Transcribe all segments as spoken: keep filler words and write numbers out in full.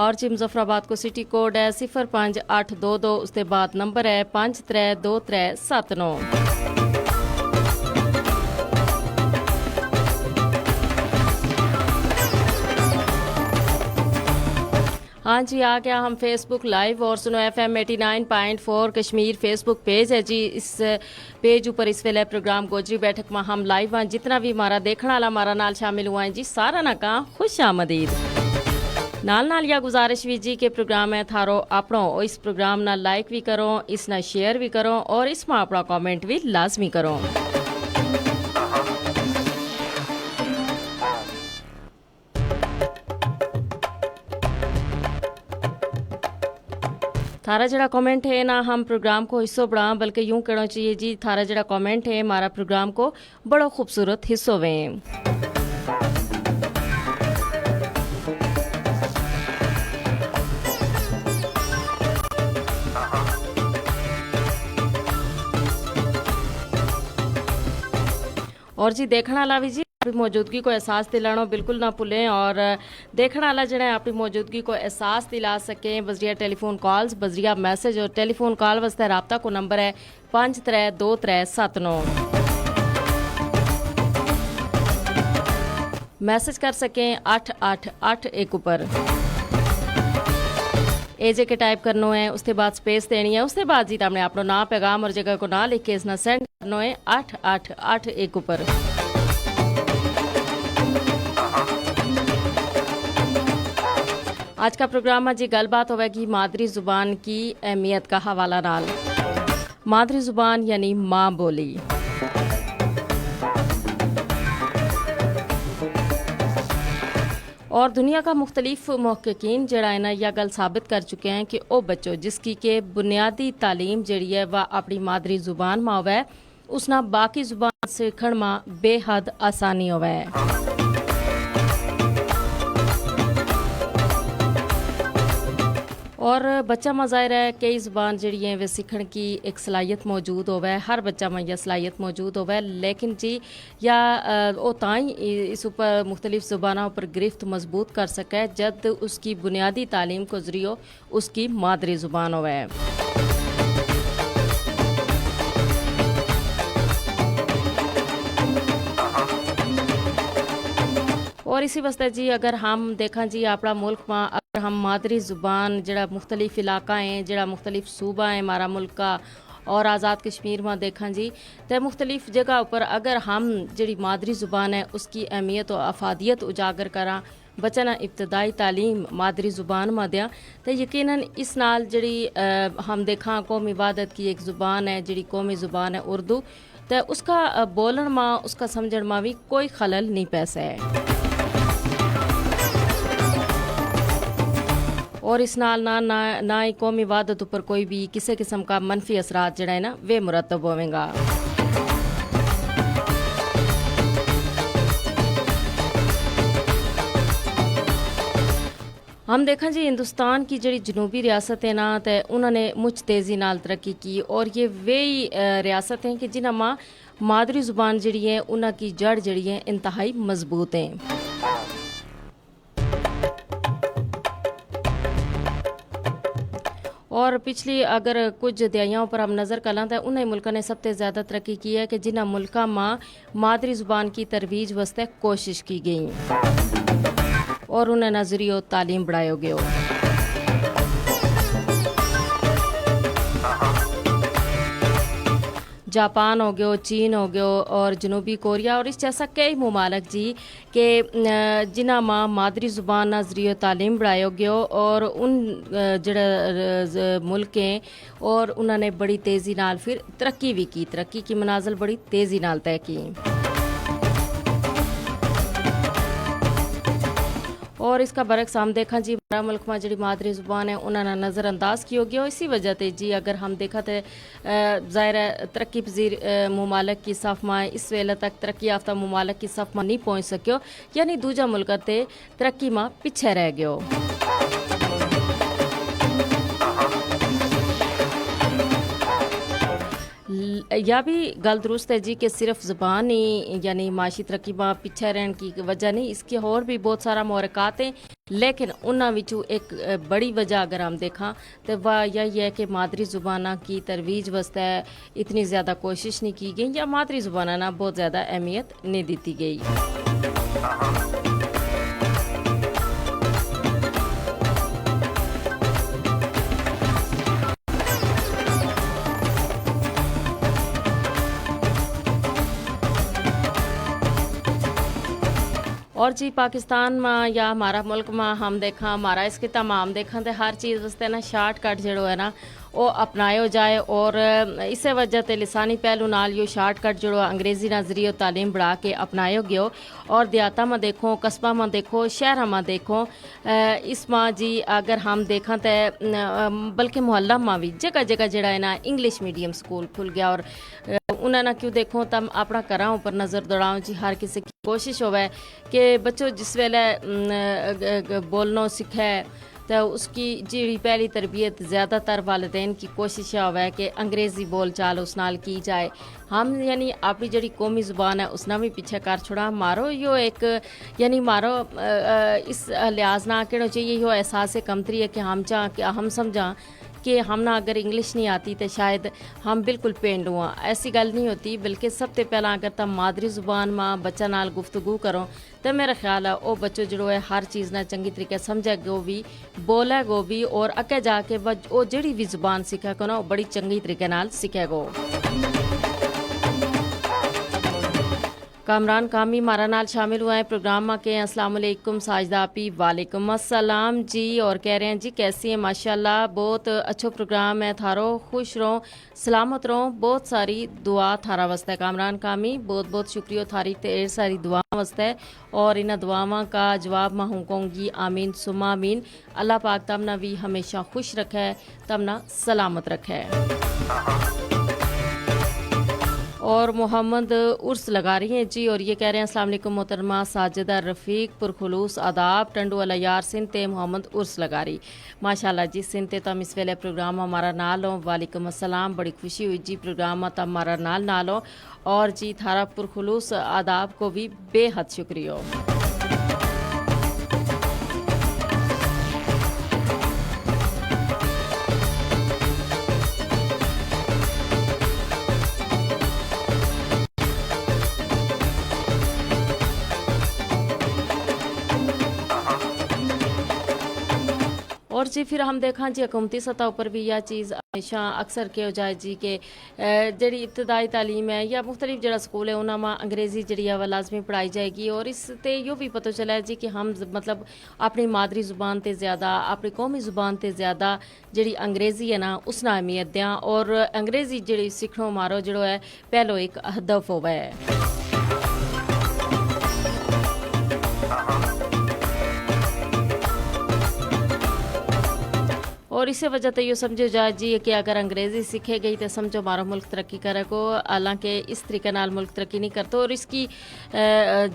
اور جی مظفرآباد کو سٹی کوڈ ہے صفر پنج اٹھ دو دو، اس تے بعد نمبر ہے پنج ترے دو ترے ست نو۔ ہاں جی، آ گیا ہم فیس بک لائیو اور سنو ایف ایم ایٹی نائن پوائنٹ فور کشمیر فیس بک پیج ہے جی۔ اس پیج اپر اس ویلے پروگرام گوجری بیٹھک ما ہم لائیو ہاں۔ جتنا وی مارا دیکھن آلا مارا نال شامل ہوا ہیں جی، سارا نا کہاں خوش آمدید۔ نال نال یا گزارش وی جی کہ پروگرام ہے تھارو اپنو، اس پروگرام نا لائک وی کرو، اس نا شیئر وی کرو اور اس ما اپنا کمنٹ وی لازمی کرو۔ تھارا جیڑا کمنٹ ہے نا ہم پروگرام کو حصو بڑھاں، بلکہ یوں کہنو چاہیے جی تھارا جیڑا کمنٹ ہے مارا پروگرام کو بڑو خوبصورت حصو ویں۔ اور جی دیکھن آلا وی جی اپنی موجودگی کو احساس دلانو بالکل نہ پھلیں اور دیکھن آلا جیڑا ہے اپنی موجودگی کو احساس دلا سکیں بذریعہ ٹیلی فون کالز بذریعہ میسج اور ٹیلی فون کال واسطے رابطہ کو نمبر ہے پنج ترے دو ترے ست نو۔ میسج کر سکیں اٹھ اٹھ اٹھ ایک اپر۔ اے جے کے ٹائپ کرنو ہے اس تے بعد سپیس دینی ہے اس تے بعد جی تامنے اپنو ناں پیغام اور جگہ کو ناں لکھ کے اس نا سینڈ کرنو ہے اٹھ اٹھ اٹھ ایک اپر۔ آج کا پروگرام ما جی گل بات ہووے گی مادری زبان کی اہمیت کا حوالہ نال۔ مادری زبان یعنی ماں بولی۔ اور دنیا کا مختلف محققین جیڑا ہے نا یا گل ثابت کر چکے ہیں کہ او بچو جس کی کہ بنیادی تعلیم جیڑی ہے وہ اپنی مادری زبان ما ہووے، اس نا باقی زبان سیکھن ما بے حد آسانی ہووے۔ اور بچہ ما ظاہر ہے کئی زبان جیڑی ہیں وہ سیکھن کی ایک صلاحیت موجود ہووے، ہر بچہ ما یا صلاحیت موجود ہووے، لیکن جی یا او تائیں اس اپر مختلف زباناں اپر گرفت مضبوط کر سکے جد اس کی بنیادی تعلیم کو ذریعو اس کی مادری زبان ہووے۔ اور اسی واسطے جی اگر ہم دیکھاں جی اپنا ملک ما اگر ہم مادری زبان جیڑا مختلف علاقہ ہیں جیڑا مختلف صوبہ ہیں ہمارا ملک کا اور آزاد کشمیر ما دیکھاں جی تے مختلف جگہ اپر اگر ہم جیڑی مادری زبان ہے اس کی اہمیت و افادیت اجاگر کراں، بچاں نا ابتدائی تعلیم مادری زبان ما دیاں، تے یقینا اس نال جیڑی ہم دیکھاں قومی وحدت کی ایک زبان ہے جیڑی قومی زبان ہے اردو، تے اس کا بولن ما اس کا سمجھن ما وی کوئی خلل نہیں پیسے۔ اور اس نال نہ نہ ہی قومی وحدت اپر کوئی بھی کسے قسم کا منفی اثرات جیڑا ہے نا ویہ مرتب ہوویں گا۔ ہم دیکھاں جی ہندوستان کی جیڑی جنوبی ریاست ہیں نا تے انہاں نے مچ تیزی نال ترقی کی اور یہ ویہی ریاست ہیں کہ جنہاں ما مادری زبان جیڑی ہیں انہاں کی جڑ جیڑی ہیں انتہائی مضبوط ہیں۔ اور پچھلی اگر کچھ دیہائیاں اپر ہم نظر کلاں تے انہاں ملکاں نے سب تے زیادہ ترقی کی ہے کہ جنہاں ملکاں ما مادری زبان کی ترویج واسطے کوشش کی گئی اور انہاں نظریو تعلیم بڑھایو گیو۔ جاپان ہو گیو چین ہو گیو اور جنوبی کوریا اور اس جیسا کئی ممالک جی کہ جنہاں ما مادری زبان نا ذریعو تعلیم بڑھایو گیو اور ان جڑا ملک ہیں اور انہاں نے بڑی تیزی نال پھر ترقی وی کی ترقی کی منازل بڑی تیزی نال طے کی۔ اور اس کا برعکس ہم دیکھاں جی ہمارا ملک ما جڑی مادری زبان ہے انہاں نا نظر انداز کیو گیو اسی وجہ تے جی اگر ہم دیکھاں تے ظاہر ہے ترقی پذیر ممالک کی صف ما اس ویلے تک ترقی یافتہ ممالک کی صف ما نہیں پہنچ سکیو، یعنی دوجا ملکاں تے ترقی ما پچھے رہ گیو۔ یا بھی گل درست ہے جی کہ صرف زبان ہی یعنی معاشی ترقی ما پچھے رہن کی وجہ نہیں، اس کے ہور بھی بہت سارا محرکات ہیں۔ لیکن انہاں وچوں ایک بڑی وجہ اگر ہم دیکھاں تو وہ یہی ہے کہ مادری زباناں کی ترویج واسطے اتنی زیادہ کوشش نہیں کی گئی یا مادری زباناں نا بہت زیادہ اہمیت نہیں دتی گئی۔ اور جی پاکستان ما یا ہمارا ملک ما ہم دیکھاں ہمارا اس کے تمام دیکھاں تے ہر چیز واسطے نا شارٹ کٹ جیڑو ہے نا وہ اپنایو جائے۔ اور اسے وجہ تے لسانی پہلو نال یوہ شارٹ کٹ جیڑو انگریزی نا ذریعو تعلیم بڑھا کے اپنایو گیو۔ اور دیہاتاں ما دیکھو، قصبہ ما دیکھو، شہراں ما دیکھو، اس ما جی اگر ہم دیکھاں تے بلکہ محلہ ما وی جگہ جگہ جیڑا ہے نا انگلش میڈیم سکول کھل گیا۔ اور انہاں نا کیوں دیکھو تم اپنا گھراں اپر نظر دوڑاؤ جی ہر کسے کی کوشش ہووے کہ بچو جس ویلے بولنو سکھے تو اس کی جیڑی پہلی تربیت زیادہ تر والدین کی کوشش ہووے کہ انگریزی بول چال اس نال کی جائے۔ ہم یعنی اپنی جیڑی قومی زبان ہے اس نا وی پچھے کر چھوڑا مارو یوہ ایک یعنی مارو اس لحاظ نا کہنو چاہیے یوہ احساس کمتری ہے کہ ہم چاہاں کہ ہم سمجھاں کہ ہم نا اگر انگلش نہیں آتی تے شاید ہم بالکل پینڈ ہواں۔ ایسی گل نہیں ہوتی بلکہ سب تے پہلاں اگر تم مادری زبان ما بچہ نال گفتگو کرو تے میرا خیال ہے او بچو جیڑو ہے ہر چیز نا چنگی طریقے سمجھے گو وی، بولے گو وی اور اگے جا کے او جیڑی وی زبان سکھے گو نا او بڑی چنگی طریقے نال سکھے گو۔ کامران کامی مارا نال شامل ہوئے ہیں پروگرام ما کے۔ السلام علیکم ساجدہ آپی۔ وعلیکم السلام جی، اور کہہ رہے ہیں جی کیسی ہیں؟ ماشاءاللہ بہت اچھو پروگرام ہے تھارو، خوش رہو، سلامت رہو۔ بہت ساری دعا تھارا واسطے کامران کامی، بہت بہت شکریہ تھاری تے ایر ساری دعا واسطے۔ اور انہاں دعاواں کا جواب ما ہوں کہوں گی آمین ثم آمین۔ اللہ پاک تم نا وی ہمیشہ خوش رکھے، تم نا سلامت رکھے۔ اور محمد عرس لگا رہی ہیں جی، اور یہ کہہ رہے ہیں السلام علیکم محترمہ ساجدہ رفیق، پرخلوص آداب، ٹنڈو والا یار سندھ تے محمد عرس لگا رہی۔ ماشاءاللہ جی، سندھ تے تم اس ویلے پروگرام ہمارا نال ہو۔ وعلیکم السلام، بڑی خوشی ہوئی جی پروگرام ما تم ہمارا نال نال ہو۔ اور جی تھارا پرخلوص آداب کو بھی بے حد شکریہ ہو۔ اور جی پھر ہم دیکھاں جی حکومتی سطح اپر بھی یا چیز ہمیشہ اکثر کہیو جائے جی کہ جیڑی ابتدائی تعلیم ہے یا مختلف جیڑا سکول ہے انہاں ما انگریزی جیڑی ہے وہ لازمی پڑھائی جائے گی اور اس تے یوہ بھی پتو چلا ہے جی کہ ہم مطلب اپنی مادری زبان تے زیادہ اپنی قومی زبان تے زیادہ جیڑی انگریزی ہے نا اس نا اہمیت دیاں اور انگریزی جیڑی سکھنو مارو جیڑو ہے پہلو ایک ہدف ہووے۔ اور اسے وجہ تے یوہ سمجھو جائے جی کہ اگر انگریزی سکھے گئی تے سمجھو مارو ملک ترقی کرے کو۔ حالانکہ اس طریقے نال ملک ترقی نہیں کرتو اور اس کی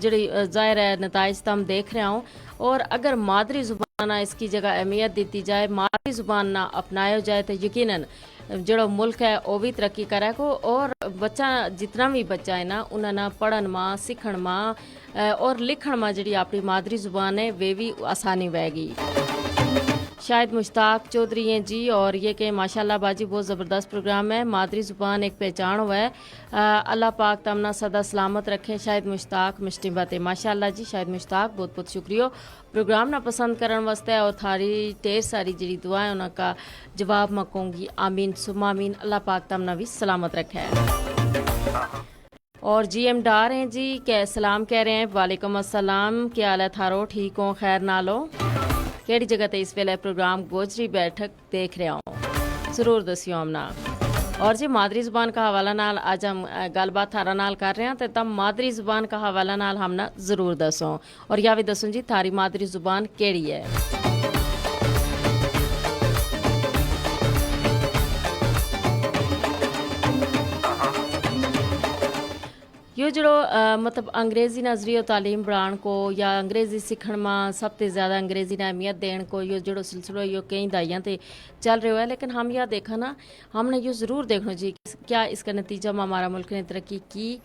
جیڑی ظاہر ہے نتائج تم دیکھ رہے ہوں۔ اور اگر مادری زبان نا اس کی جگہ اہمیت دیتی جائے مادری زبان نا اپنایو جائے تو یقینا جیڑو ملک ہے او وی ترقی کرے کو۔ اور بچہ جتنا وی بچہ ہے نا انہاں نا پڑھن ما سکھن ما اور لکھن ما جیڑی اپنی مادری زبان ہے ویہ وی آسانی ہوئے گی۔ شاہد مشتاق چوہدری ہیں جی اور یہ کہ ماشاءاللہ باجی بہت زبردست پروگرام ہے مادری زبان ایک پہچان ہوئے۔ اللہ پاک تم نا سدا سلامت رکھے شاہد مشتاق مشٹی باتے ماشاءاللہ جی شاہد مشتاق بہت بہت شکریہ ہو۔ پروگرام نا پسند کرن واسطے اور تھاری ٹیر ساری جیڑی دعائیں انہاں کا جواب ما کہوں گی آمین ثم آمین اللہ پاک تم نا وی سلامت رکھے۔ اور جی ایم ڈار ہیں جی کہ سلام کہہ رہے ہیں وعلیکم السلام کیا حال ہے تھارو ٹھیک ہوں خیر نالو؟ کیڑی جگہ تے اس ویلے پروگرام گوجری بیٹھک دیکھ رہیا ہوں۔ ضرور دسیو ہم نا۔ اور جی مادری زبان کا حوالہ نال آج ہم گل بات تھارا نال کر رہے ہیں تے تم مادری زبان کا حوالہ نال ہم نا ضرور دسو۔ اور یا وی دسو جی تھاری مادری زبان کیڑی ہے؟ یوہ جیڑو مطلب انگریزی نا ذریعو تعلیم بنان کو یا انگریزی سکھن ما سب تے زیادہ انگریزی نا اہمیت دین کو یوہ جیڑو سلسلو ہے یوہ کئی دائیاں تے چل رہیو ہے لیکن ہم یا دیکھا نا، ہم نے یوہ ضرور دیکھنو چاہیے کہ کیا اس کا نتیجہ ما ہمارا ملک نے ترقی کی؟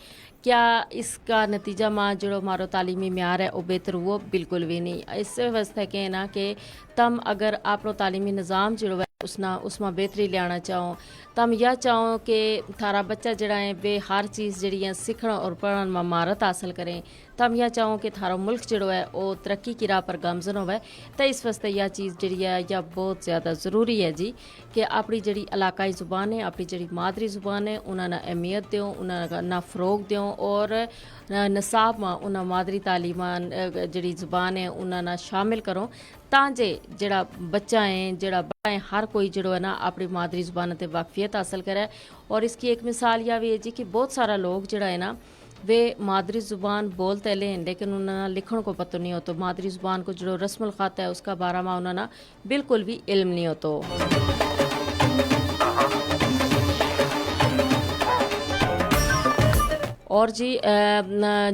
کیا اس کا نتیجہ ما جیڑو ہمارو تعلیمی معیار ہے وہ بہتر ہوو؟ بالکل وی نہیں۔ اس واسطے کہنا کہ تم اگر اپنو تعلیمی نظام جیڑو ہے اس نا اس ما بہتری لیانا چاہو، تم یا چاہو کہ تھارا بچہ جیڑا ہے ویہ ہر چیز جیڑی ہے سکھن اور پڑھن ما مہارت حاصل کریں، تم یا چاہو کہ تھارو ملک جیڑو ہے وہ ترقی کی راہ پر گامزن ہووے، تے اس واسطے یا چیز جیڑی ہے یا بہت زیادہ ضروری ہے جی، کہ اپنی جیڑی علاقائی زبان ہے اپنی جیڑی مادری زبان ہے انہاں نا اہمیت دیوں انہاں نا فروغ دیوں، اور نصاب ما انہاں مادری تعلیماں جیڑی زبان ہے انہاں نا شامل کروں، تاں جے جیڑا بچہ ہیں جیڑا بڑا ہیں ہر کوئی جیڑو ہے نا اپنی مادری زبان تے واقفیت حاصل کرے۔ اور اس کی ایک مثال یا وی ہے جی کہ بہت سارا لوگ جیڑا ہے نا ویہ مادری زبان بول تے لیں لیکن انہاں نا لکھن کو پتو نہیں ہوتو مادری زبان کو جیڑو رسم الخط ہے اس کا بارہ ما انہاں نا بالکل وی علم نہیں ہوتو۔ اور جی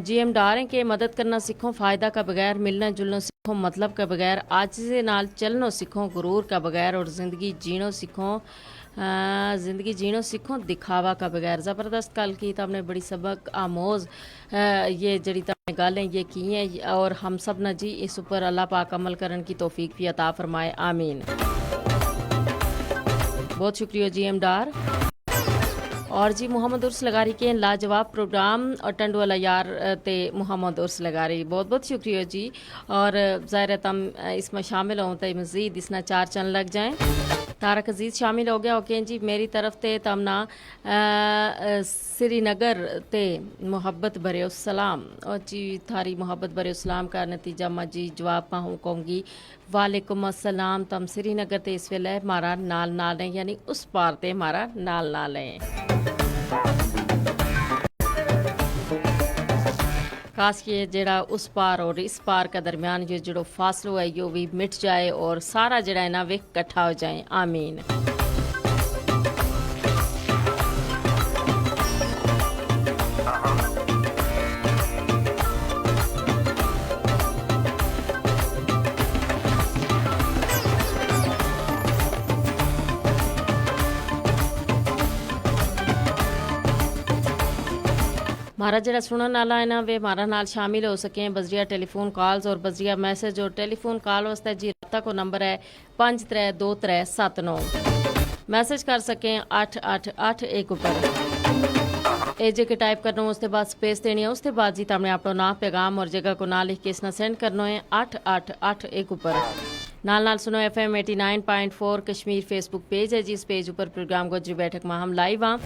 جی ایم ڈار ہیں کہ مدد کرنا سکھوں فائدہ کا بغیر ملنا جلنا سکھوں مطلب کا بغیر آج سے نال چلنو سکھوں غرور کا بغیر اور زندگی جینو سکھوں زندگی جینو سکھوں دکھاوا کا بغیر زبردست کال کی تم نے بڑی سبق آموز یہ جیڑی تم نے گالیں یہ کی ہیں اور ہم سب نا جی اس اپر اللہ پاک عمل کرن کی توفیق بھی عطا فرمائے آمین۔ بہت شکریہ جی ایم ڈار۔ اور جی محمد عرس لگاری کے لاجواب پروگرام اور ٹنڈو والا یار تے محمد عرس لگاری بہت بہت شکریہ جی۔ اور ظاہر ہے تم اس ما شامل ہوں تے مزید اس نا چار چن لگ جائیں۔ طارق عزیز شامل ہو گیا اوکے جی میری طرف تے تم نا سری نگر تے محبت بھریو سلام۔ اور جی تھاری محبت بھریو سلام کا نتیجہ ما جی جواب ما ہوں کہوں گی۔ وعلیکم السلام تم سری نگر تے اس ویلے مارا نال نال ہیں یعنی اس پار تے مارا نال نال ہیں۔ کاش کے جیڑا اس پار اور اس پار کا درمیان یہ جیڑو فاصلو ہے یوہ وی مٹ جائے اور سارا جیڑا ہے نا وی کٹھا ہو جائیں آمین۔ مارا جیڑا سنن آلا ہے نا ویہ مارا نال شامل ہو سکیں بزریہ ٹیلی فون کالز اور بزریہ میسج اور ٹیلی فون کال واسطے جی رابطہ کو نمبر ہے پنج ترے دو ترے ست نو۔ میسج کر سکیں اٹھ اٹھ اٹھ ایک اپر۔ اے جے کے ٹائپ کرنو اس تے بعد سپیس دینی ہے اس تے بعد جی تم نے اپنو ناں پیغام اور جگہ کو ناں لکھ کے اس نا سینڈ کرنو ہے اٹھ اٹھ اٹھ ایک اپر۔ نال نال سنو ایف ایم ایٹی نائن پوائنٹ فور کشمیر فیس بک پیج ہے جس پیج اپر پروگرام گوجری بیٹھک ما ہم لائیو آں۔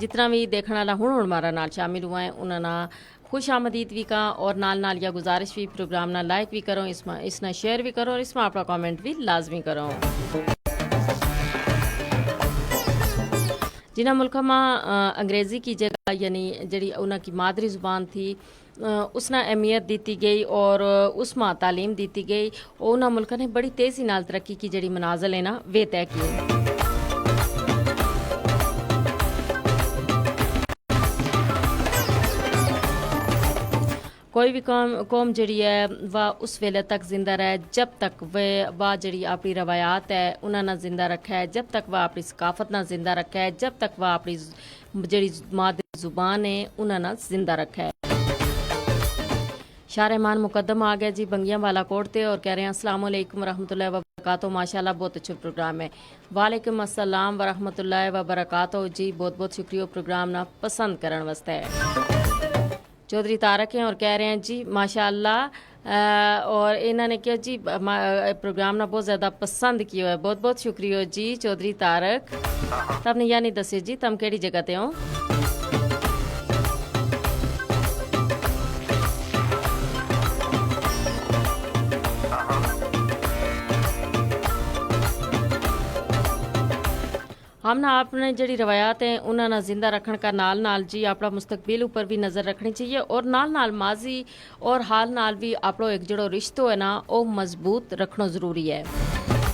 جتنا وی دیکھن آلا ہن ہن مارا نال شامل ہوا ہیں انہاں نا خوش آمدید وی کہاں اور نال نال یا گزارش وی پروگرام نا لائک وی کرو اس نا شیئر وی کرو اور اس ما اپنا کامنٹ وی لازمی کرو۔ جنہاں ملکاں ما انگریزی کی جگہ یعنی جیڑی انہاں کی مادری زبان تھی اس نا اہمیت دیتی گئی اور اس ما تعلیم دیتی گئی۔ انہاں ملکاں نے بڑی تیزی نال ترقی کی جیڑی منازل ہیں نا ویہ طے کیے۔ کوئی وی قوم جیڑی ہے واہ اس ویلے تک زندہ رہے جب تک واہ جیڑی اپنی روایات ہے انہاں نا زندہ رکھے جب تک واہ اپنی ثقافت نا زندہ رکھے جب تک واہ اپنی جیڑی مادری زبان ہے انہاں نا زندہ رکھے۔ شاہ رحمان مقدم آ گیا جی بنگیاں والا کوٹ تے اور کہہ رہے ہیں السلام علیکم ورحمت اللہ وبرکاتہ ماشاءاللہ بہت اچھو پروگرام ہے۔ وعلیکم السلام ورحمت اللہ وبرکاتہ جی بہت بہت شکریہ پروگرام نا پسند کرن واسطے۔ چوہدری طارق ہیں اور کہہ رہے ہیں جی ماشاءاللہ اور انہاں نے کہیو جی پروگرام نا بہت زیادہ پسند کیو ہے بہت بہت شکریہ جی چوہدری طارق۔ تم نے یعنی دسیو جی تم کہڑی جگہ تے ہو؟ ہم نا اپنے جیڑی روایات ہیں انہاں نا زندہ رکھن کا نال نال جی اپنا مستقبل اپر وی نظر رکھنی چاہیے اور نال نال ماضی اور حال نال وی اپنو ایک جیڑو رشتو ہے نا او مضبوط رکھنو ضروری ہے۔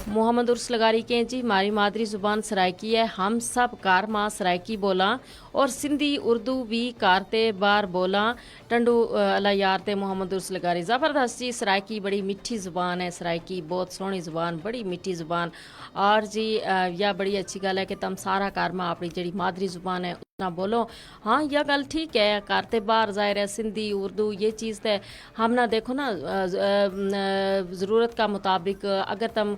محمد عرس لغاری کہیں جی، ماری مادری زبان سرائیکی ہے، ہم سب کار ما سرائیکی بولاں، اور سندھی اردو وی کار تے بار بولاں۔ ٹنڈو اللہ یار تے محمد عرس لغاری۔ زبردست جی، سرائیکی بڑی میٹھی زبان ہے، سرائیکی بہت سوہنی زبان، بڑی میٹھی زبان۔ اور جی یا بڑی اچھی گل ہے کہ تم سارا کار ما اپنی جیڑی مادری زبان ہے اس نا بولو۔ ہاں، یا گل ٹھیک ہے، کار تے باہر ظاہر ہے سندھی اردو یہ چیز تے ہم نا دیکھو نا، ضرورت کا مطابق اگر تم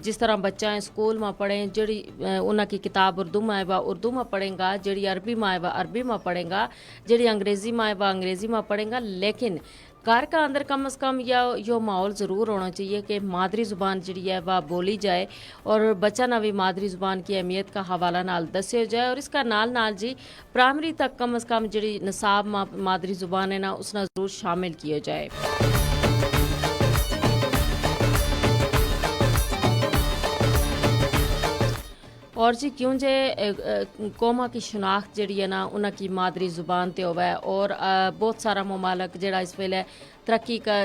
جس طرح بچہ ہیں اسکول ما پڑھیں، جیڑی انہاں کی کتاب اردو ما ہے وہ اردو ما پڑھیں گا، جیڑی عربی ما ہے وہ عربی ما پڑھیں گا، جیڑی انگریزی ما ہے وہ انگریزی ما پڑھیں گا، لیکن گھر کا اندر کم از کم یا یوہ ماحول ضرور ہونا چاہیے کہ مادری زبان جیڑی ہے وہ بولی جائے، اور بچہ نا وی مادری زبان کی اہمیت کا حوالہ نال دسیو جائے، اور اس کا نال نال جی پرائمری تک کم از کم جیڑی نصاب مادری زبان ہے نا اس نا ضرور شامل کیو جائے۔ اور جی کیوں جے قوماں کی شناخت جیڑی ہے نا انہاں کی مادری زبان تے ہووے، اور بہت سارا ممالک جیڑا اس ویلے ترقی کا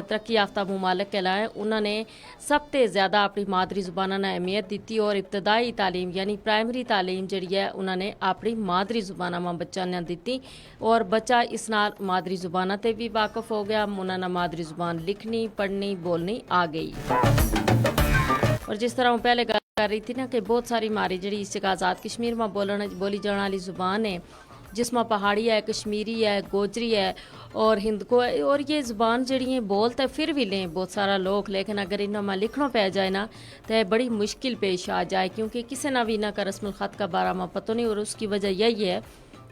ترقی یافتہ ممالک کہلائیں، انہاں نے سب تے زیادہ اپنی مادری زباناں نا اہمیت دتی، اور ابتدائی تعلیم یعنی پرائمری تعلیم جیڑی ہے انہاں نے اپنی مادری زباناں ما بچاں نا دتی، اور بچہ اس نال مادری زباناں تے وی واقف ہو گیا، انہاں نا مادری زبان لکھنی پڑھنی بولنی آ گئی۔ اور جس طرح ہوں پہلے گل کر رہی تھی نا کہ بہت ساری ماری جیڑی اس جگہ آزاد کشمیر ما بولی جان والی زبان ہے، جس ما پہاڑی ہے، کشمیری ہے، گوجری ہے، اور ہندکو ہے، اور یہ زبان جیڑی ہیں بولتے پھر وی لیں بہت سارا لوگ، لیکن اگر انہاں ما لکھنو پے جائے نا تے بڑی مشکل پیش آ جائے، کیونکہ کسے نا وی انہاں کا رسم الخط کا بارہ ما پتو نہیں، اور اس کی وجہ یہی ہے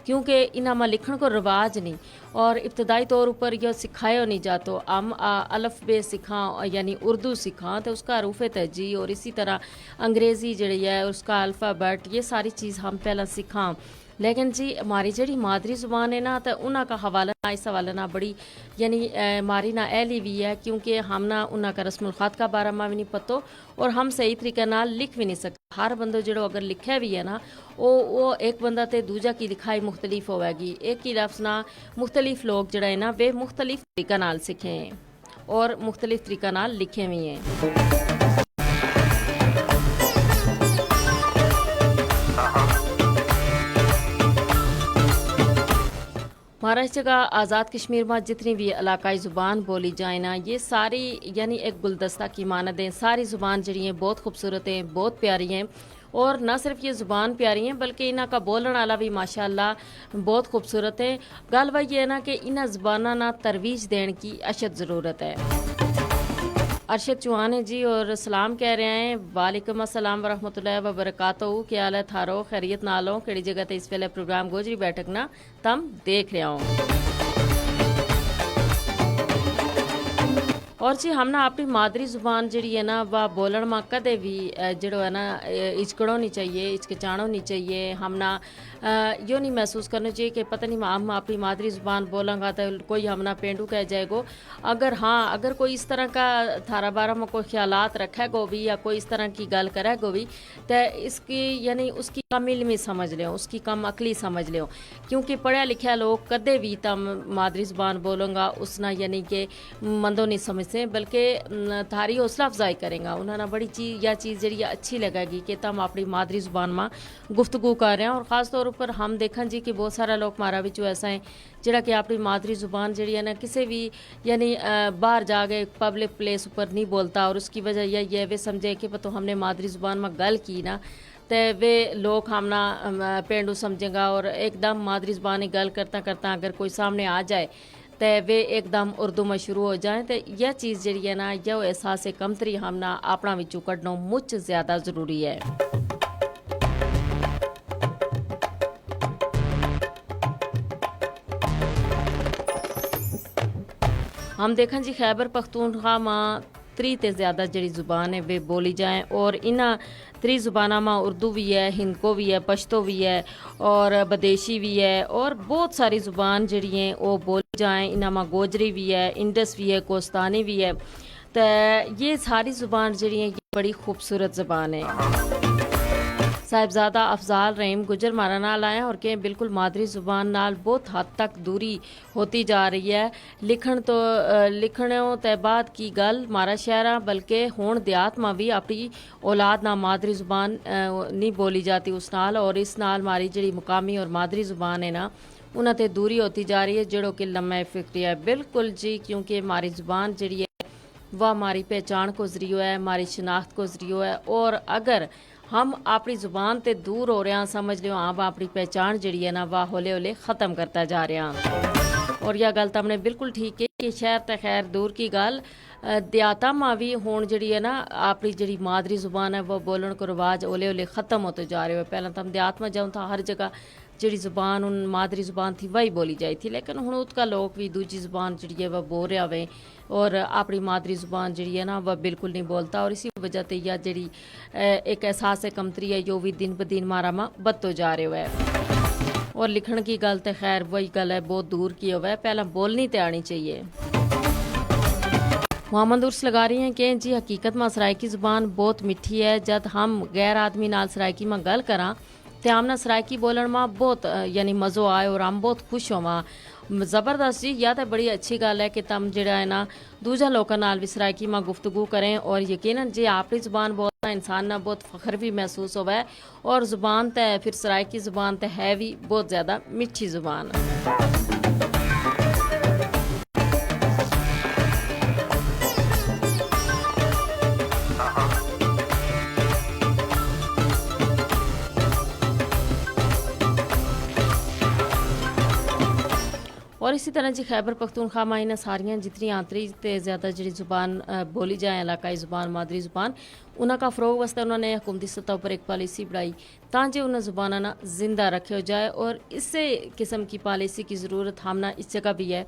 کیونکہ انہاں ما لکھن کو رواج نہیں، اور ابتدائی طور اپر یوہ سکھایو نہیں جاتو۔ ہم الف بے سکھاں یعنی اردو سکھاں تے اس کا حروف تہجی اور اسی طرح انگریزی جیڑی ہے اس کا الفابیٹ، یہ ساری چیز ہم پہلاں سکھاں۔ لیکن جی ہماری جیڑی مادری زبان ہے نا تے انہاں کا حوالہ نا اس حوالہ نا بڑی یعنی ماری نا اہلی وی ہے، کیونکہ ہم نا انہاں کا رسم الخط کا بارہ ما وی نہیں پتو، اور ہم صحیح طریقے نال لکھ وی نہیں سکتے۔ ہر بندو جیڑو اگر لکھے وی ہے نا، وہ ایک بندہ تے دوجا کی لکھائی مختلف ہووے گی۔ ایک ہی لفظ نا مختلف لوگ جیڑا ہے نا ویہ مختلف طریقہ نال سکھیں، اور مختلف طریقہ نال لکھیں وی ہیں۔ مہاراشٹر کا آزاد کشمیر ما جتنی وی علاقائی زبان بولی جائیں نا یہ ساری یعنی ایک گلدستہ کی مانند ہیں۔ ساری زبان جیڑی ہیں بہت خوبصورت ہیں، بہت پیاری ہیں، اور نہ صرف یہ زبان پیاری ہیں بلکہ انہاں کا بولن والا وی ماشاءاللہ بہت خوبصورت ہیں۔ گل واہ یہ ہے نا کہ انہاں زباناں نا ترویج دین کی اشد ضرورت ہے۔ ارشد چوہان ہیں جی اور سلام کہہ رہے ہیں۔ وعلیکم السلام ورحمت اللہ وبرکاتہ۔ کیا حال ہے تھارو؟ خیریت نال ہو؟ کہڑی جگہ تے اس ویلے پروگرام گوجری بیٹھک نا تم دیکھ رہیا ہوں۔ اور جی ہم نا اپنی مادری زبان جیڑی ہے نا وہ بولن ما کدے وی جیڑو ہے نا ہچکڑو نہیں چاہیے، ہچکچانو نہیں چاہیے۔ ہم نا یوہ نہیں محسوس کرنو چاہیے کہ پتہ نہیں ہم اپنی مادری زبان بولاں گا تو کوئی ہم نا پینڈو کہہ جائے گو۔ اگر ہاں اگر کوئی اس طرح کا تھارا بارہ ما کوئی خیالات رکھے گو وی یا کوئی اس طرح کی گل کرے گو وی، تے اس کی یعنی اس کی کم علمی سمجھ لیو، اس کی کم عقلی سمجھ لیو۔ کیونکہ پڑھیا لکھیا لوگ کدے وی تم مادری زبان بولوں گا اس نا یعنی کہ مندو نہیں سمجھتے، بلکہ تھاری حوصلہ افزائی کریں گا۔ انہاں نا بڑی چیز یا چیز جیڑی اچھی لگے گی کہ تم اپنی مادری زبان ما گفتگو کر رہے ہیں۔ اور خاص طور اپر ہم دیکھاں جی کہ بہت سارا لوگ مارا وچ ایسا ہیں جیڑا کہ اپنی مادری زبان جیڑی ہے نا کسے وی یعنی باہر جا کے پبلک پلیس اپر نہیں بولتا، اور اس کی وجہ یہ یہ وی سمجھے کہ پتو ہم نے مادری زبان ما گل کی نا تے ویہ لوگ ہم نا پینڈو سمجھیں گا، اور ایک دم مادری زبان ہی گل کرتا کرتا اگر کوئی سامنے آ جائے تے ویہ ایک دم اردو ما شروع ہو جائیں تے یہ چیز جیڑی ہے نا یوہ احساس کمتری ہم نا اپنا وچوں کڈنو مچ زیادہ ضروری ہے۔ ہم دیکھاں جی خیبر پختونخوا ما تری تے زیادہ جیڑی زبان ہے ویہ بولی جائیں، اور انہاں تری زباناں ما اردو وی ہے، ہندکو وی ہے، پشتو وی ہے، اور بدیشی وی ہے، اور بہت ساری زبان جیڑی ہیں وہ بولی جائیں۔ انہاں ما گوجری وی ہے، انڈس وی ہے، کوستانی وی ہے۔ تے یہ ساری زبان جیڑی ہیں یہ بڑی خوبصورت زبان ہے۔ صاحبزادہ افضال رحیم گجر مارا نال آیا اور کہیں بالکل مادری زبان نال بہت حد تک دوری ہوتی جا رہی ہے۔ لکھن تو لکھنوں تے بعد کی گل مارا شہراں بلکہ ہون دیہات ما وی اپنی اولاد نا مادری زبان نہیں بولی جاتی اس نال اور اس نال ماری جیڑی مقامی اور مادری زبان ہے نا انہاں تے دوری ہوتی جا رہی ہے جیڑو کہ لمحہ فکری ہے بالکل جی کیونکہ ماری زبان جیڑی ہے واہ ماری پہچان کو ذریعو ہے ماری شناخت کو ذریعو ہے۔ اور اگر ہم اپنی زبان تے دور ہو رہیا سمجھ لیو ہاں واہ اپنی پہچان جیڑی ہے نا واہ ہولے ہولے ختم کرتا جا رہیا۔ اور یا گل تم نے بالکل ٹھیک ہے کہ شہر تے خیر دور کی گل دیہاتاں ما وی ہون جیڑی ہے نا اپنی جیڑی مادری زبان ہے وہ بولن کو رواج ہولے ہولے ختم ہوتا جا رہیو ہے پہلاں تم دیہات ما جاؤں تھا ہر جگہ جیڑی زبان ان مادری زبان تھی واہی بولی جائی تھی لیکن ہن ات کا لوک وی دوجی زبان جیڑی ہے وہ بول رہیا ہوئے۔ اور اپنی مادری زبان جیڑی ہے نا وہ بالکل نہیں بولتا اور اسی وجہ تے یا جیڑی ایک احساس کمتری ہے یوہ وی دن بدین مارا ما بدتو جا رہیو ہے۔ اور لکھن کی گل تے خیر وہی گل ہے بہت دور کی ہوئے پہلاں بولنی تے آنی چاہیے۔ محمد عرس لگا رہی ہیں کہ جی حقیقت ما سرائیکی زبان بہت مٹھی ہے جد ہم غیر آدمی نال سرائیکی ما گل کراں تے ہم نا سرائیکی بولن ما بہت یعنی مزو آئے اور ہم بہت خوش ہواں۔ زبردست جی یا تے بڑی اچھی گل ہے کہ تم جیڑا ہے نا دوجا لوکاں نال وی سرائیکی ما گفتگو کریں اور یقینا جی اپنی زبان بولنا انسان نا بہت فخر وی محسوس ہووے۔ اور زبان تے پھر سرائیکی زبان تے ہے وی بہت زیادہ مٹھی زبان۔ اور اسی طرح جی خیبر پختونخوا ما انہاں ساریاں جتنی آنتری تے زیادہ جیڑی زبان بولی جائیں علاقائی زبان مادری زبان انہاں کا فروغ واسطے انہاں نے حکومتی سطح اپر ایک پالیسی بنائی تاں جے انہاں زباناں نا زندہ رکھیو جائے اور اسے قسم کی پالیسی کی ضرورت ہم نا اس جگہ بھی ہے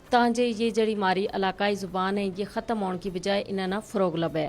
تاں جے یہ جیڑی ماری علاقائی زبان ہیں یہ ختم ہون کی بجائے انہاں نا فروغ لبھے۔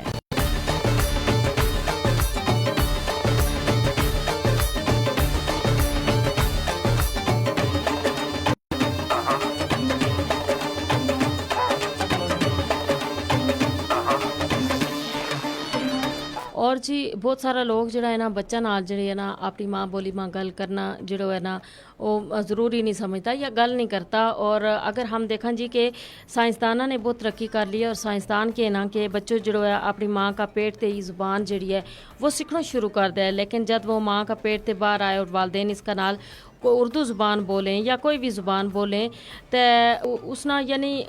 اور جی بہت سارا لوگ جیڑا انہاں بچاں نال جیڑے انہاں اپنی ماں بولی ما گل کرنا جیڑو ہے نا وہ ضروری نہیں سمجھتا یا گل نہیں کرتا۔ اور اگر ہم دیکھاں جی کہ سائنسداناں نے بہت ترقی کر لی ہے اور سائنسدان کہنا کہ بچو جیڑو ہے اپنی ماں کا پیٹ تے ہی زبان جیڑی ہے وہ سکھنو شروع کر دے لیکن جد وہ ماں کا پیٹ تے باہر آئے اور والدین اس کا نال کو اردو زبان بولیں یا کوئی بھی زبان بولیں تے اس نا یعنی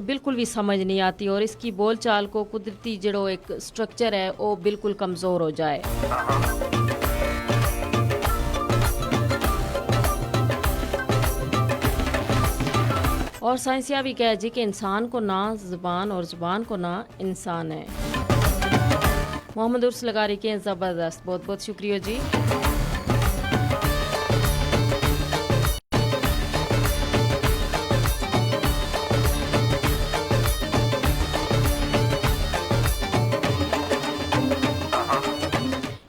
بالکل بھی سمجھ نہیں آتی اور اس کی بول چال کو قدرتی جیڑو ایک سٹرکچر ہے وہ بالکل کمزور ہو جائے۔ اور سائنسیا بھی کہہ جی کہ انسان کو ناں زبان اور زبان کو ناں انسان ہے۔ محمد عرس لگاری کے زبردست بہت بہت شکریہ جی۔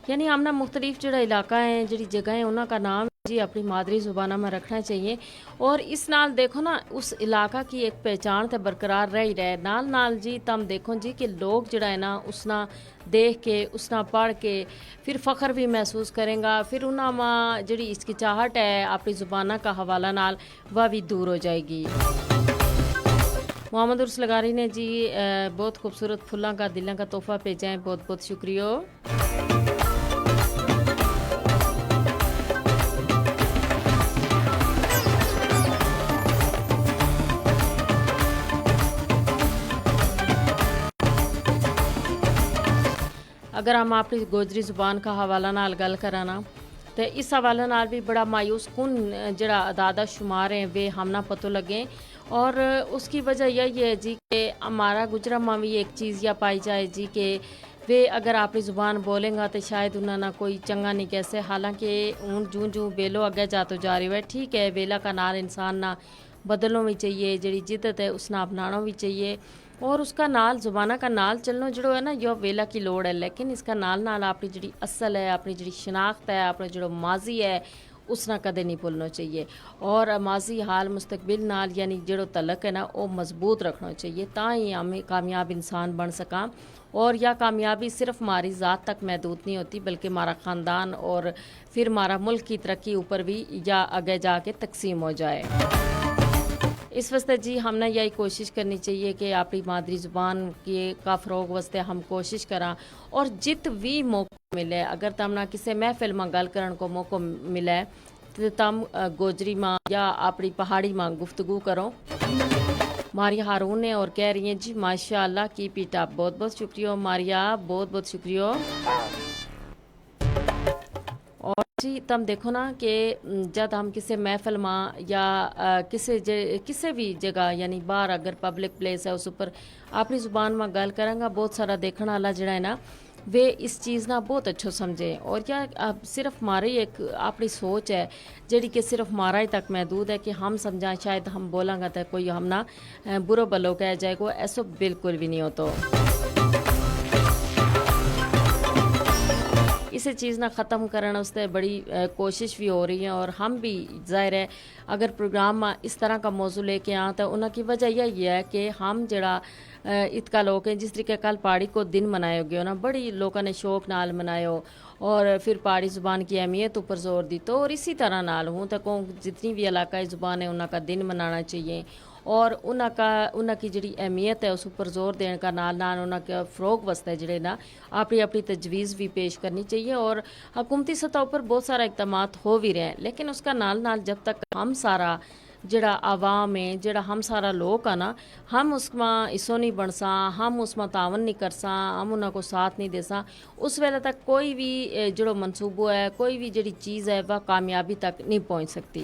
یعنی ہم نا مختلف جیڑا علاقہ ہیں جیڑی جگہ ہیں انہاں کا نام جی اپنی مادری زباناں ما رکھنا چاہیے۔ اور اس نال دیکھو نا اس علاقہ کی ایک پہچان تے برقرار رہ ہی رہے نال نال جی تم دیکھو جی کہ لوگ جیڑا ہے نا اس نا دیکھ کے اس نا پڑھ کے فر فخر وی محسوس کریں گا فر انہاں ما جیڑی ہچکچاہٹ ہے اپنی زباناں کا حوالہ نال واہ وی دور ہو جائے گی۔ محمد عرس لغاری نے جی بہت خوبصورت پھلاں کا دلاں کا تحفہ بھیجا ہے، بہت بہت شکریہ۔ اگر ہم اپنی گوجری زبان کا حوالہ نال گل کرانا تے اس حوالہ نال بھی بڑا مایوس کن جیڑا اعداد شمار ہیں ویہ ہم نا پتو لگیں۔ اور اس کی وجہ یہی ہے جی کہ ہمارا گجرا ما وی ایک چیز یا پائی جائے جی کہ ویہ اگر اپنی زبان بولیں گا تے شاید انہاں نا کوئی چنگا نہیں کہسے حالانکہ ہن جوں جوں ویلو اگے جاتو جا رہیو ہے ٹھیک ہے ویلا کا نال انسان نا بدلنو وی چاہیے جیڑی جدت ہے اس نا اپنانو وی چاہیے۔ اور اس کا نال زباناں کا نال چلنو جیڑو ہے نا یوہ ویلا کی لوڑ ہے لیکن اس کا نال نال اپنی جیڑی اصل ہے اپنی جیڑی شناخت ہے اپنو جیڑو ماضی ہے اس نا کدے نہیں بھولنو چاہیے۔ اور ماضی حال مستقبل نال یعنی جیڑو تعلق ہے نا وہ مضبوط رکھنو چاہیے، تاں ہی ہم کامیاب انسان بن سکاں۔ اور یا کامیابی صرف ہماری ذات تک محدود نہیں ہوتی بلکہ ہمارا خاندان اور پھر ہمارا ملک کی ترقی اوپر بھی یا اگے جا کے تقسیم ہو جائے۔ اس واسطے جی ہم نا یہی کوشش کرنی چاہیے کہ اپنی مادری زبان کے کا فروغ واسطے ہم کوشش کراں۔ اور جت وی موقع ملے، اگر تم نا کسے محفل ما گل کرن کو موقع ملے، تے تم گوجری ما یا اپنی پہاڑی ما گفتگو کرو۔ ماریا ہارون نے اور کہہ رہی ہیں جی ماشاءاللہ کی پیٹا، بہت بہت شکریہ ماریا، بہت بہت شکریہ۔ اور جی تم دیکھو نا کہ جد ہم کسے محفل ما یا کسے بھی جگہ یعنی باہر اگر پبلک پلیس ہے اس اپر اپنی زبان ما گل کراں گا، بہت سارا دیکھن والا جیڑا ہے نا ویہ اس چیز نا بہت اچھو سمجھے۔ اور یا صرف ہماری ایک اپنی سوچ ہے جیڑی کہ صرف ہمارا ہی تک محدود ہے کہ ہم سمجھاں شاید ہم بولاں گا تے کوئی ہم نا برو بلو کہہ جائے گو، ایسو بالکل بھی نہیں ہوتو۔ اسے چیز نا ختم کرن اس تے بڑی کوشش بھی ہو رہی ہے اور ہم بھی ظاہر ہے اگر پروگرام ما اس طرح کا موضوع لے کے آں تو انہاں کی وجہ یہی ہے کہ ہم جیڑا اتکا لوک ہیں جس طریقے کل پہاڑی کو دن منایو گیو نا بڑی لوکاں نے شوق نال منایو، اور پھر پہاڑی زبان کی اہمیت اپر زور دیتو اور اسی طرح نال ہوں تکوں جتنی بھی علاقائی زبان ہے انہاں کا دن منانا چاہیے۔ اور انہاں کا انہاں کی جیڑی اہمیت ہے اس اپر زور دین کا نال نال انہاں کے فروغ واسطے جیڑے نا اپنی اپنی تجویز بھی پیش کرنی چاہیے اور حکومتی سطح اپر بہت سارا اقدامات ہو بھی رہے ہیں لیکن اس کا نال نال جب تک ہم سارا جیڑا عوام ہے جیڑا ہم سارا لوک آ نا، ہم اس ما حصو نہیں بنساں، ہم اس ما تعاون نہیں کرساں، ہم انہاں کو ساتھ نہیں دیساں، اس ویلے تک کوئی بھی جیڑو منصوبو ہے کوئی بھی جیڑی چیز ہے وہ کامیابی تک نہیں پہنچ سکتی۔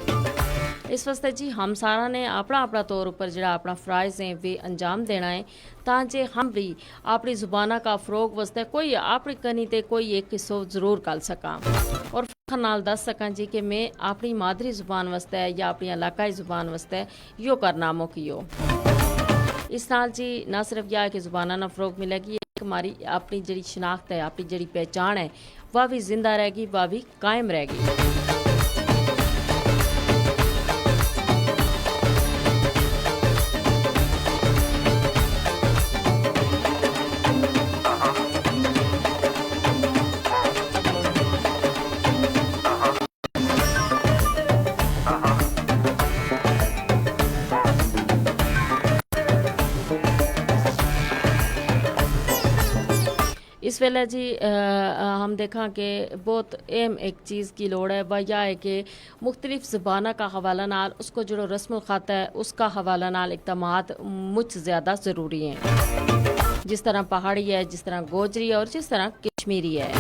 اس واسطے جی ہم سارا نے اپنا اپنا طور اپر جیڑا اپنا فرائض ہیں ویہ انجام دینا ہے، تاں جے ہم بھی اپنی زباناں کا فروغ واسطے کوئی اپنی کنی تے کوئی ایک حصو ضرور کر سکاں۔ اور فخر نال دس سکاں جی کہ میں اپنی مادری زبان واسطے یا اپنی علاقائی زبان واسطے یوہ کارنامو کیو۔ اس نال جی نہ صرف یا کہ زباناں نا فروغ ملے گی، ایک ہماری اپنی جیڑی شناخت ہے اپنی جیڑی پہچان ہے، واہ وی زندہ رہ گی، واہ وی قائم رہ گی۔ اس ویلے جی ہم دیکھاں کہ بہت اہم ایک چیز کی لوڑ ہے وہ یا ہے کہ مختلف زباناں کا حوالہ نال اس کو جیڑو رسم الخط ہے اس کا حوالہ نال اقدامات مچ زیادہ ضروری ہیں، جس طرح پہاڑی ہے، جس طرح گوجری ہے اور جس طرح کشمیری ہے۔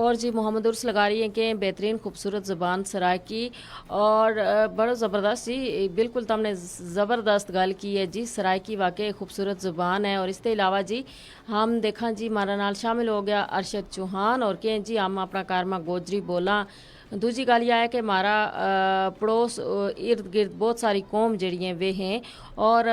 اور جی محمد عرس لگا رہی ہیں کہ بہترین خوبصورت زبان سرائیکی۔ اور بڑو زبردست جی، بالکل تم نے زبردست گل کی ہے جی، سرائیکی واقعی خوبصورت زبان ہے۔ اور اس تے علاوہ جی ہم دیکھاں جی ہمارا نال شامل ہو گیا ارشد چوہان اور کہیں جی ہم اپنا کارما گوجری بولاں۔ دوجی گل یا ہے کہ ہمارا پڑوس ارد گرد بہت ساری قوم جیڑی ہیں ویہ ہیں، اور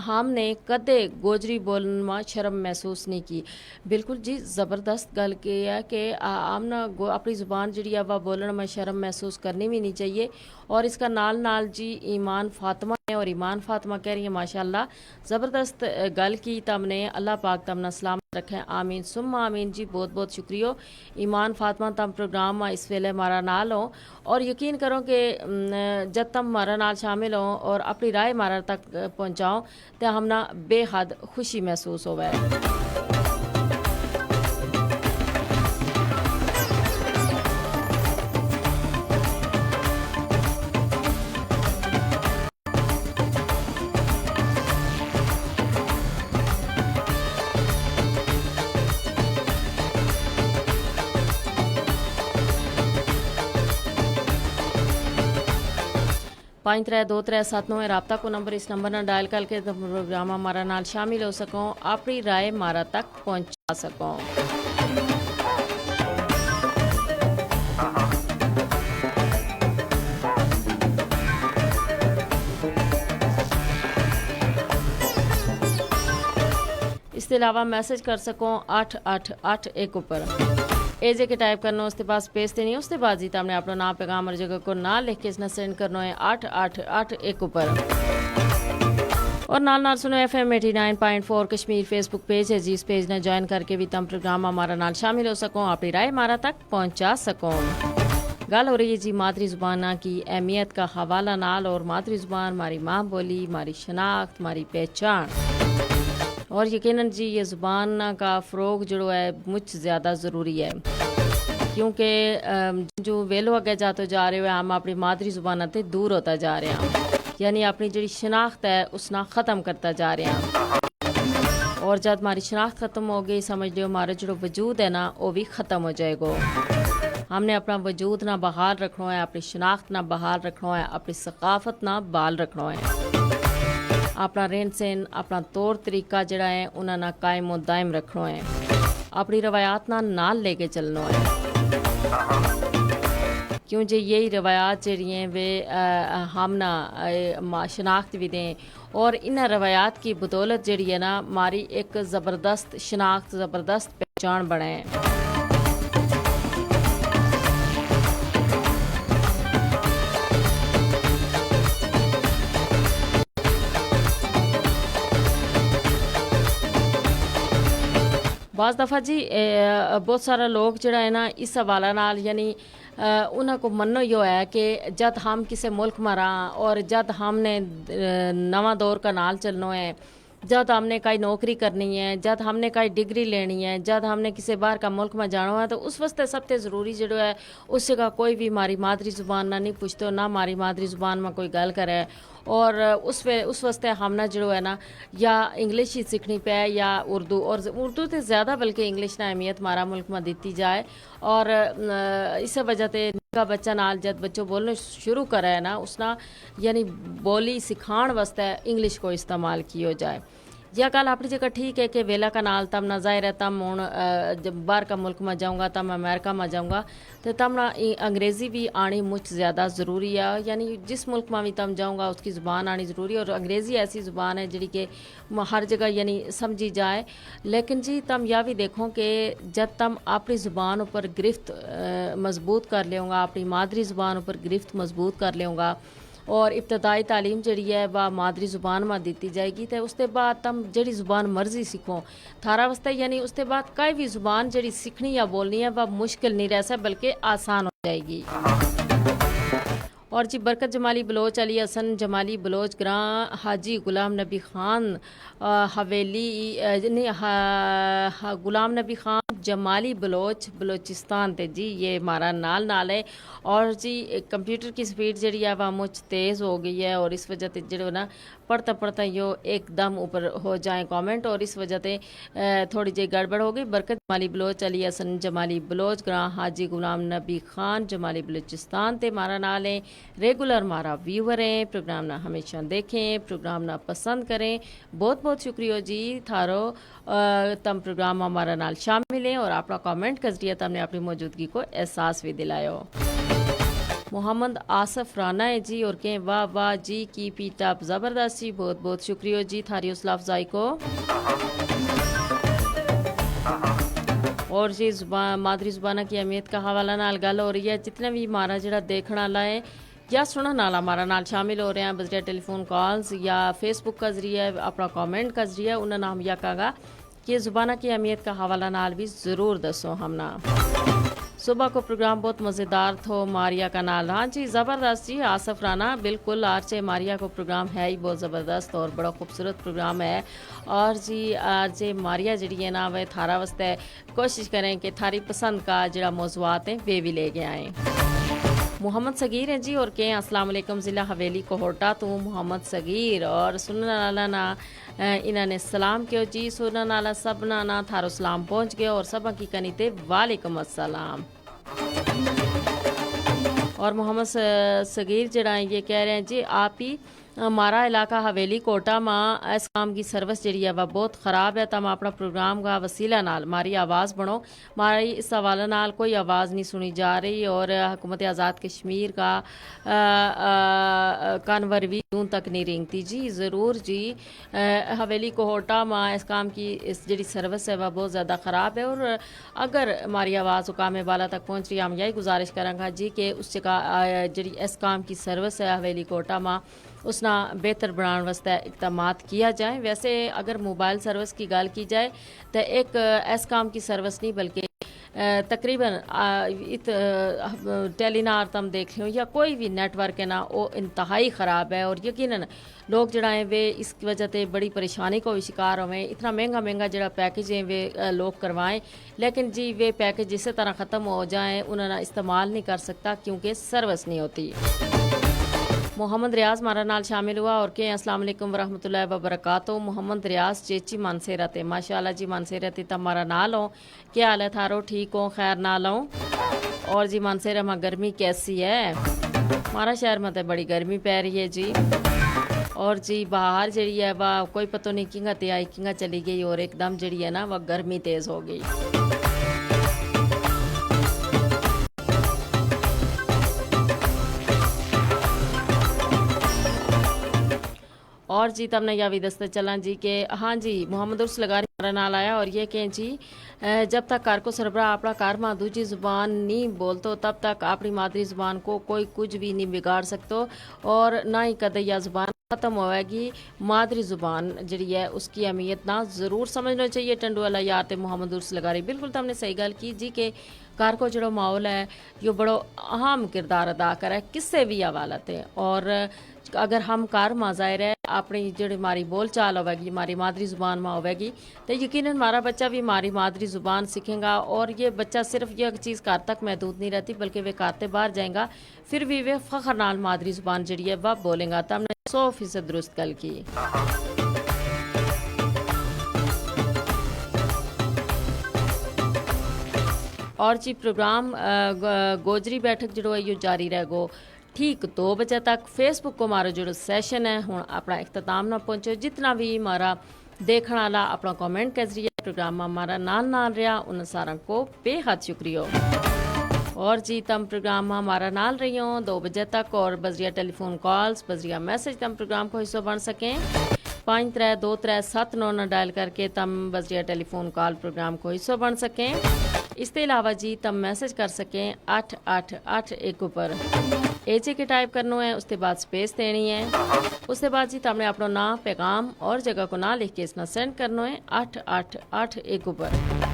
ہم نے کدے گوجری بولن ما شرم محسوس نہیں کی۔ بالکل جی زبردست گل کی ہے کہ ہم نا اپنی زبان جیڑی ہے وہ بولن ما شرم محسوس کرنی بھی نہیں چاہیے۔ اور اس کا نال نال جی ایمان فاطمہ ہے اور ایمان فاطمہ کہہ رہی ہیں ماشاءاللہ زبردست گل کی، تم نے اللہ پاک تم نا سلامت رکھے، آمین ثم آمین جی۔ بہت بہت شکریہ ایمان فاطمہ، تم پروگرام ما اس ویلے ہمارا نال ہو۔ اور یقین کرو کہ جد تم ہمارا نال شامل ہو اور اپنی رائے ہمارا تک پہنچاؤ تے ہم نا بے حد خوشی محسوس ہووے۔ پانچ ترے دو ترے ست نو ہے رابطہ کو نمبر، اس نمبر نا ڈائل کر کے تم پروگرام ہمارا نال شامل ہو سکو، اپنی رائے ہمارا تک پہنچا سکو۔ اس تے علاوہ میسج کر سکوں اٹھ اٹھ اٹھ ایک اپر۔ ایجے کے ٹائپ کرنو اس تے بعد سپیس تے نہیں اس تے بعد جی تم نے اپنا نام پیغام اور جگہ کو نہ لکھ کے اس نا سینڈ کرنو ہے اٹھ اٹھ اٹھ ایک اپر۔ اور نال نال سنو ایف ایم ایٹی نائن پوائنٹ فور کشمیر فیس بک پیج ہے جی اس پیج نا جوائن کر کے بھی تم پروگرام ہمارا نال شامل ہو سکوں اپنی رائے ہمارا تک پہنچا سکوں۔ گل ہو رہی ہے جی مادری زباناں کی اہمیت کا حوالہ نال اور مادری زبان ہماری ماں بولی ہماری شناخت ہماری پہچان۔ اور یقینا جی یہ زبان کا فروغ جڑو ہے مچ زیادہ ضروری ہے۔ کیونکہ جو ویلو اگے جاتو جا رہے ہوئے ہم اپنی مادری زباناں تے دور ہوتا جا رہے ہیں، یعنی اپنی جڑی شناخت ہے اس نا ختم کرتا جا رہے ہیں۔ اور جد ہماری شناخت ختم ہو گئی سمجھ لیو ہمارا جڑو وجود ہے نا وہ بھی ختم ہو جائے گو۔ ہم نے اپنا وجود نا بحال رکھنو ہے اپنی شناخت نا بحال رکھنو ہے اپنی ثقافت نا بحال رکھنو ہے۔ اپنا رہن سہن اپنا طور طریقہ جڑا ہے انہاں نا قائم و دائم رکھنو ہے۔ اپنی روایات نا نال لے کے چلنو ہے۔ کیوں جے یہی روایات جڑی ہیں وہ ہم نا شناخت بھی دیں۔ اور انہاں روایات کی بدولت جڑی ہے نا ماری ایک زبردست شناخت زبردست پہچان بنے۔ بعض دفعہ جی بہت سارا لوگ جڑا ہے نا اس حوالہ نال یعنی انہاں کو منو یوہ ہے کہ جد ہم کسے ملک ما رہاں اور جد ہم نے نواں دور کا نال چلنو ہے، جد ہم نے کائی نوکری کرنی ہے، جد ہم نے کائی ڈگری لینی ہے، جد ہم نے کسے باہر کا ملک ما جانو ہے تو اس واسطے سب تے ضروری جیڑو ہے اس جگہ کوئی وی ماری مادری زبان نا نہیں پچھتو نہ ماری مادری زبان ما کوئی گل کرے۔ اور اس واسطے ہم نا جیڑو ہے نا یا انگلش ہی سکھنی پے یا اردو اور اردو تے زیادہ بلکہ انگلش نا اہمیت مارا ملک ما دتی جائے۔ اور اس وجہ تے نکا بچہ نال جد بچو بولنو شروع کرے نا اس نا یعنی بولی سکھان واسطے انگلش کو استعمال کیو جائے۔ یا گل اپنی جگہ ٹھیک ہے کہ ویلا کا نال تم نا ظاہر ہے تم ہن باہر کا ملک ما جاؤں گا تم امریکہ ما جاؤں گا، تے تم نا انگریزی وی آنی مچ زیادہ ضروری ہے۔ یعنی جس ملک ما وی تم جاؤں گا اس کی زبان آنی ضروری ہے اور انگریزی ایسی زبان ہے جیڑی کہ ہر جگہ یعنی سمجھی جائے۔ لیکن جی تم یا وی دیکھو کہ جد تم اپنی زبان اپر گرفت مضبوط کر لیو گا اپنی مادری زبان اپر گرفت مضبوط کر لیو گا، اور ابتدائی تعلیم جیڑی ہے وہ مادری زبان ما دتی جائے گی تے اس تے بعد تم جیڑی زبان مرضی سکھو تھارا واسطے یعنی اس تے بعد کائی وی زبان جیڑی سکھنی یا بولنی ہے وہ مشکل نہیں رہ سا بلکہ آسان ہو جائے گی۔ اور جی برکت جمالی بلوچ علی حسن جمالی بلوچ گراں حاجی غلام نبی خان حویلی غلام نبی خان جمالی بلوچ بلوچستان تے جی یہ مارا نال نال ہے۔ اور جی کمپیوٹر کی سپیڈ جیڑی ہے وہ مچ تیز ہو گئی ہے اور اس وجہ تے جیڑو نا پڑھتا پڑھتا یوہ ایک دم اپر ہو جائیں کامنٹ اور اس وجہ تے تھوڑی جی گڑبڑ ہو گئی برکت جمالی بلوچ علی حسن جمالی بلوچ گراں حاجی غلام نبی خان جمالی بلوچستان تے مارا نال ہیں۔ ریگولر مارا ویور ہیں پروگرام نا ہمیشہ دیکھیں پروگرام نا پسند کریں۔ بہت بہت شکریہ جی تھارو۔ تم پروگرام ہمارا نال شامل ہیں اور اپنا کمنٹ کا ذریعہ تم نے اپنی موجودگی کو احساس بھی دلایو۔ محمد آصف رانا ہے جی اور کہیں واہ واہ جی کی پی ٹاپ زبردست جی بہت بہت شکریہ جی تھاری حوصلہ افزائی کو۔ اور جی مادری زبانہ کی اہمیت کا حوالہ نال گل ہو رہی ہے جتنے بھی مارا جڑا دیکھنا لائے یا سنن آلا ہمارا نال شامل ہو رہے ہیں بذریعہ ٹیلی فون کالز یا فیس بک کا ذریعہ اپنا کمنٹ کا ذریعہ انہاں نا ہم یا کہاں گا کہ زبانہ کی اہمیت کا حوالہ نال بھی ضرور دسو ہم نا۔ صبح کو پروگرام بہت مزیدار تھو ماریا کا نال ہاں جی زبردست جی آصف رانا بالکل آر جے ماریا کو پروگرام ہے ہی بہت زبردست اور بڑا خوبصورت پروگرام ہے۔ اور جی آر جے ماریا جڑی ہے نا وہ تھارا واسطے کوشش کریں کہ تھاری پسند کا جڑا موضوعات ہیں ویہ وی لے گیا ہیں۔ محمد صغیر ہیں جی اور کہیں السلام علیکم ضلع حویلی کوہوٹا تو محمد صغیر اور سننا لالا نا انہاں نے سلام کیو جی سننا لالا سبنا نا تھارو سلام پہنچ گیو اور سبا کی کنی تے وعلیکم السلام۔ اور محمد صغیر جڑا ہیں یہ کہہ رہے ہیں جی آپ ہی ہمارا علاقہ حویلی کوٹا ما اس کام کی سروس جیڑی ہے وہ بہت خراب ہے، تم اپنا پروگرام کا وسیلہ نال ہماری آواز بنو۔ ہماری اس حوالے نال کوئی آواز نہیں سنی جا رہی اور حکومت آزاد کشمیر کا کانور بھی دون تک نہیں رینگتی۔ جی ضرور جی، حویلی کوٹا ما اس کام کی اس جیڑی سروس ہے وہ بہت زیادہ خراب ہے اور اگر ہماری آواز حکام بالا تک پہنچ رہی ہے، ہم یہی گزارش کریں گا جی کہ اس جگہ جیڑی اس کام کی سروس ہے حویلی کوٹا ما، اس نا بہتر بنان واسطے اقدامات کیا جائیں۔ ویسے اگر موبائل سروس کی گل کی جائے تو ایک اس کام کی سروس نہیں بلکہ تقریبا ات ٹیلی نار تم دیکھ لیو یا کوئی بھی نیٹ ورک ہے نا، وہ انتہائی خراب ہے اور یقینا لوگ جیڑا ہیں وہ اس وجہ تے بڑی پریشانی کو بھی شکار ہوئے۔ اتنا مہنگا مہنگا جیڑا پیکج ہیں وہ لوگ کروائیں، لیکن جی وہ پیکج اسے طرح ختم ہو جائیں، انہاں نا استعمال نہیں کر سکتا کیونکہ سروس نہیں ہوتی۔ محمد ریاض ہمارا نال شامل ہوا اور کہیں السلام علیکم ورحمۃ اللہ وبرکاتہ۔ محمد ریاض چیچی مانسیرا تے، ماشاءاللہ جی مانسیرا تے تم ہمارا نال ہو۔ کیا حال ہے تھارو؟ ٹھیک ہو؟ خیر نال ہو؟ اور جی مانسیرا ما گرمی کیسی ہے؟ ہمارا شہر ما تے بڑی گرمی پے رہی ہے جی۔ اور جی باہر جیڑی ہے وہ کوئی پتو نہیں کنگا تے آئی کنگا چلی گئی اور ایک دم جیڑی ہے نا وہ گرمی تیز ہو گئی۔ اور جی تم نے یا وی دستے چلاں جی کہ ہاں جی محمد عرس لغاری ہمارا نال آیا اور یہ کہیں جی، جب تک کار کو سربراہ اپنا کار ما دوجی زبان نہیں بولتو تب تک اپنی مادری زبان کو کوئی کچھ بھی نہیں بگاڑ سکتو، اور نہ ہی کدے یا زبان ختم ہوئے گی۔ مادری زبان جیڑی ہے اس کی اہمیت نا ضرور سمجھنا چاہیے۔ ٹنڈو والا یار تے محمد عرس لغاری بالکل تم نے صحیح گل کی جی کہ کار کو جیڑو ماحول ہے یوہ بڑو اہم کردار ادا کرے کسے وی حوالے تے۔ اور اگر ہم کار ما ظاہر ہے اپنی جیڑی ہماری بول چال ہووے گی ہماری مادری زبان ما ہووے گی، تے یقینا ہمارا بچہ وی ہماری مادری زبان سکھیں گا۔ اور یہ بچہ صرف یہ چیز کار تک محدود نہیں رہتی بلکہ ویہ کار تے باہر جائیں گا، فر وی ویہ فخر نال مادری زبان جیڑی ہے وہ بولیں گا۔ تم نے سو فیصد درست گل کی۔ اور جی پروگرام گوجری بیٹھک جیڑو ہے یوہ جاری رہ گو۔ ٹھیک دو بجے تک فیس بک کو ہمارو جیڑو سیشن ہے ہن اپنا اختتام نا پہنچو۔ جتنا وی ہمارا دیکھن آلا اپنا کمنٹ کے ذریعے پروگرام ما ہمارا نال نال رہیا انہاں ساراں کو بے حد شکریہ۔ اور جی تم پروگرام ما ہمارا نال رہیو دو بجے تک اور بذریعہ ٹیلی فون کالز بذریعہ میسج تم پروگرام کو حصو بن سکیں۔ پانچ ترے دو ترے ست نو نا ڈائل کر کے تم بذریعہ ٹیلی فون کال پروگرام کو حصو بن سکیں۔ اس تے علاوہ جی تم میسج کر سکیں اٹھ اٹھ اٹھ ایک اپر۔ ایچ اے کے ٹائپ کرنو ہے اس تے بعد سپیس دینی ہے۔ اس تے بعد جی تم نے اپنو ناں پیغام اور جگہ کو ناں لکھ کے اس نا سینڈ کرنو ہے اٹھ اٹھ اٹھ ایک اپر۔